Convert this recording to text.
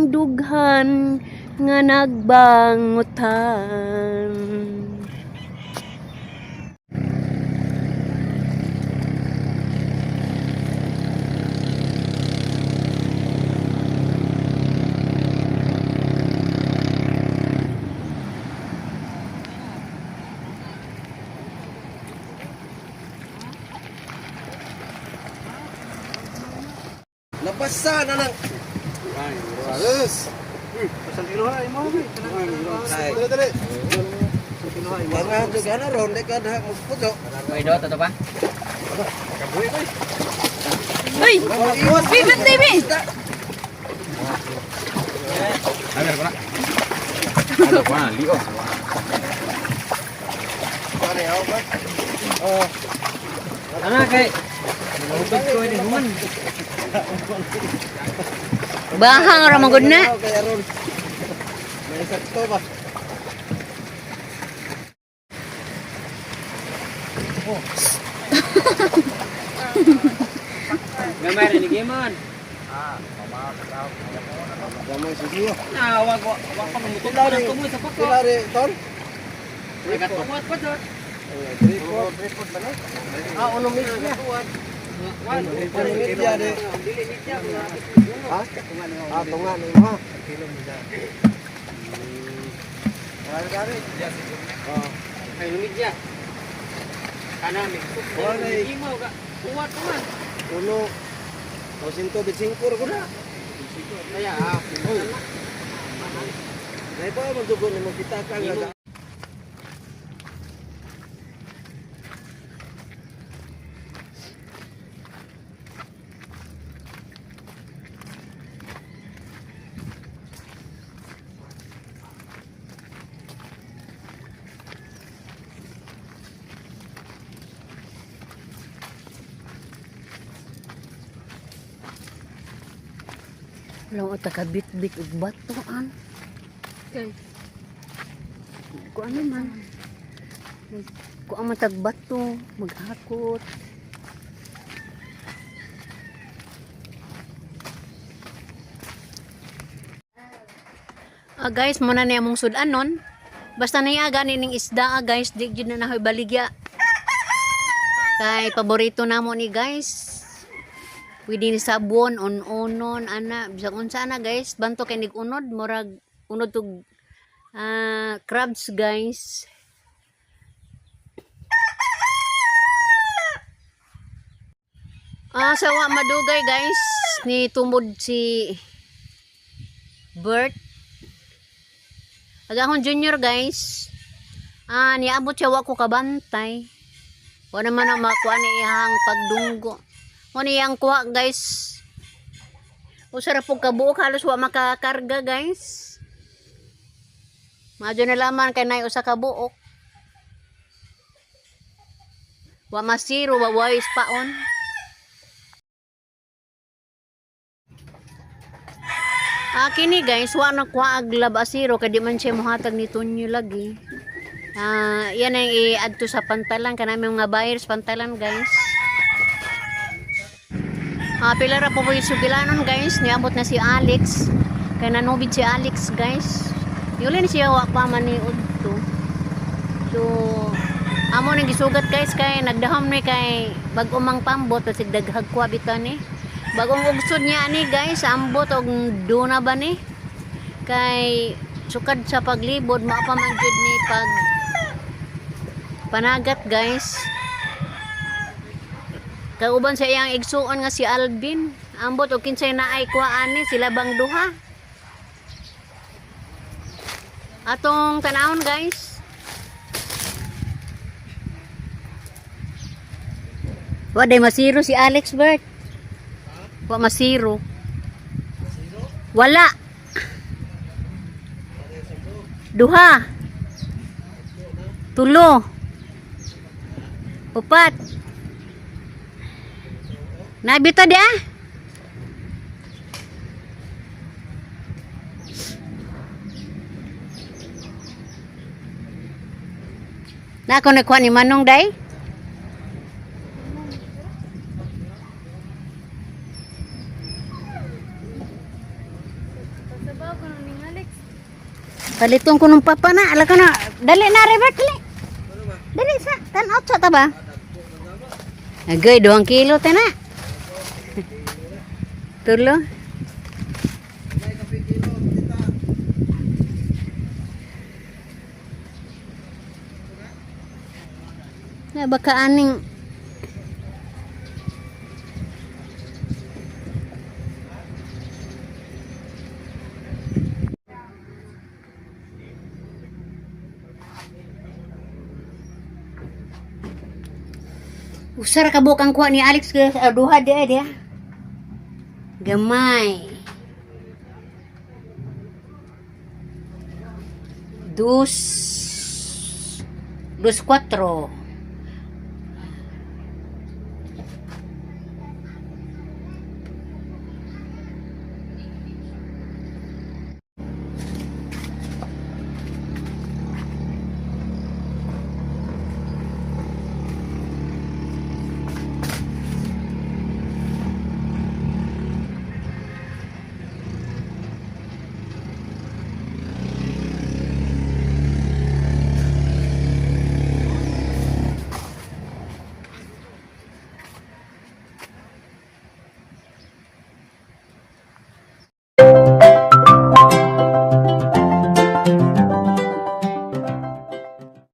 Ang dughan nga nagbangutan. Nabasa na lang. Ayos. Dali, dali. Mga gana ron, di ka na magputo. May do, toto pa? Uy! Uy, ba't baby? Ano ko na? Ano ko na, lios. Oh. Ano kay? Nahubad ko ini human. Bahang ra man gud na. Kaya ron. May sakto ba? Gamay ni Gimon. Gamay sa iyo. Na wag wag pa mamutok Pila na rin. tumoy sa pako. Pila rin, ton? Nagatuwat pa do. Tripod. Tripod ba na? Ah, uno media. Uno media de. Ha? Ah, tunga ni mo ha. Dari, dari. Oh. Ay lumidya. Kana mi. Wala eh. Imo ka. Kuwat ko man. Uno. O sinto, bitsingkor ko na. Kaya ah. Uy. Nay pa magdugo nimo kita ka nga. Wala ko kabit-bit ug bato an. Okay. Ku ano man. Ku ang matag bato, maghakot. Ah, guys, muna na among sudanon. Basta niya gani ning isda ah, guys, di jud na nahoy baligya. Kay paborito namo ni guys. Pwede ni sabon, on-onon, ana, bisag unsa ana guys, banto kay nig unod, murag unod tug crabs guys. Ah, sawa madugay guys, ni tumod si Bert. Agahon junior guys. Ah, niabot siya wa ko kabantay. Wa naman ang makuha ni iyang pagdunggo. Mo ni iyang kuha guys. Usa ra pug kabuok halos wa makakarga guys. Madyo na laman kay nay usa ka buok. Wa masiro, wa wais paon. Ah, kini guys, wa na kuha ag labasiro kay di man siya mohatag ni Tonyo lagi. Ah, yan ang i-add to sa pantalan kanami mga buyers pantalan guys. Ah, pila ra po po yung sugilanon guys, niabot na si Alex. Kay nanubid si Alex guys. Yuli ni siya wa pa man ni udto. So, amo nang gisugat guys kay nagdahom ni kay bag-o mang pambot kasi daghag kwa bitaw ni. Bagong ugsod niya ani guys, ambot og duna ba ni? Kay sukad sa paglibod mao pa man jud ni pag panagat guys. Kauban sa iyang igsuon nga si Alvin. Ambot og kinsay naay kuha ani sila bang duha. Atong tanawon guys. Wa day masiro si Alex Bert. Wa masiro. Wala. Duha. Tulo. Upat. Nabito di ah. Na ako nakuha ni Manong day. Ko ning Alex. Paliton ko nung papa na. Ala ka na. Dali na, Robert. Dali. Dali sa. Tan-out sa ta ba? Agay, 2 kilo ta na. Tulo. Na baka aning. Usara ka buok ang kuha ni Alex, guys. Ah, duha di ay diha. Gamay. Dos. Dos kwatro.